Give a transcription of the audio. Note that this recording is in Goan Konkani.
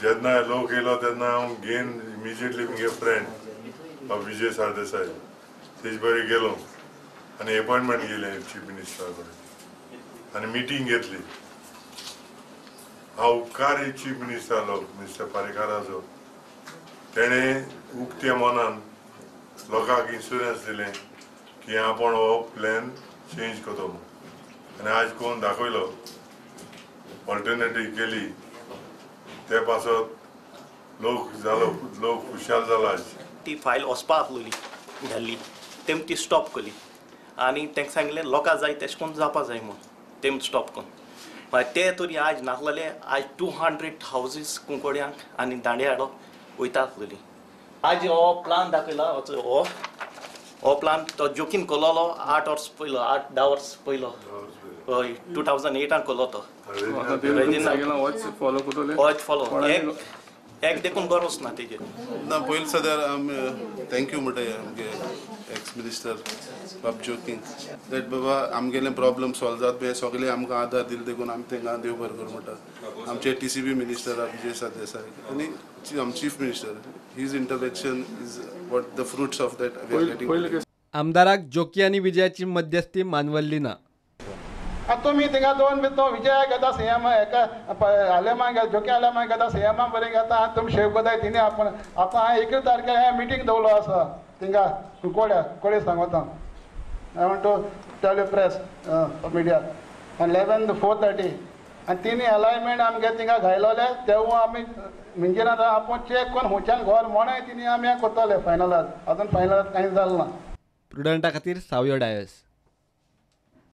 जेन्ना लोक येयलो तेन्ना हांव घेन इमिजिएटली मुगे फ्रेंड विजय सरदेसाय तेज बरें गेलो आनी एपॉयंटमेंट गेलें चीफ मिनिस्टरा कडेन आनी मिटींग घेतली. हांव उपकारी चीफ मिनिस्टर आसलो मिस्टर पारेकाराचो, तेणें उक्त्या मनान लोकांक इन्शुरन्स दिलें की आपूण हो प्लॅन चेंज करतो म्हूण, आनी आज कोण दाखयलो ऑल्टरनेटीव केली ते पासत लोक जालो, लोक खुशाल जाला. आज ती फायल वचपा आसलेली धाडली, तेम ती स्टॉप केली आनी तांकां सांगलें लोकां जाय तेश कोन जावपा जाय म्हूण, तेम स्टॉप करून. मागीर ते तरी आज नासलेले, आज 200 हावजीस कुंकोड्यांक आनी दांडे हाडो वयता आसलेली. आज हो प्लान दाखयला, हो हो प्लान तो जोकीन कोलोलो 8 वर्स पयलो, 8-10 वर्स पयलो, हय 2008 कोलो तो. होच फॉलो एक देखून गरज ना तेजेर ना. पयलीं सद्याक आमी thank you म्हणटाय आमगे एक्स मिनिस्टर बाब जोकीन that बाबा आमगेले प्रॉब्लम सॉल्व जात पळय, सगळे आमकां आदार दिले देखून आमी तांकां देव बरें करूं म्हणटा. आमचे TCB minister Vijay Sardesai आनी chief minister, his intervention is what the fruits of that we are getting. आमदाराक Joki आनी विजयाची मध्यस्थी मानवल्ली ना. तुमी थिंगा दोन तो विजयाक घेता सीएम, एका आलेमाक जोकी आलेमाक घेता सीएमा बरें घेता, आनी तुमी शेव करताय तिणी. आपण आतां हांवें 21 तारखेर हें मिटींग दवरलो आसा थिंगा कुंकोड्या कोडे सांगता. I want to tell you press media आनी 11 to 4:30 आनी तिनी अलायनमेंट आमगे थिंगा घायलोले तेवूय आमी म्हणजे आतां आपूण चॅक करून खंयच्यान घर मोणय तिणी आमी हें करतले फायनलाज. आजून फायनलाज कांय जालें ना. प्रुडंटा खातीर सावयो डायस.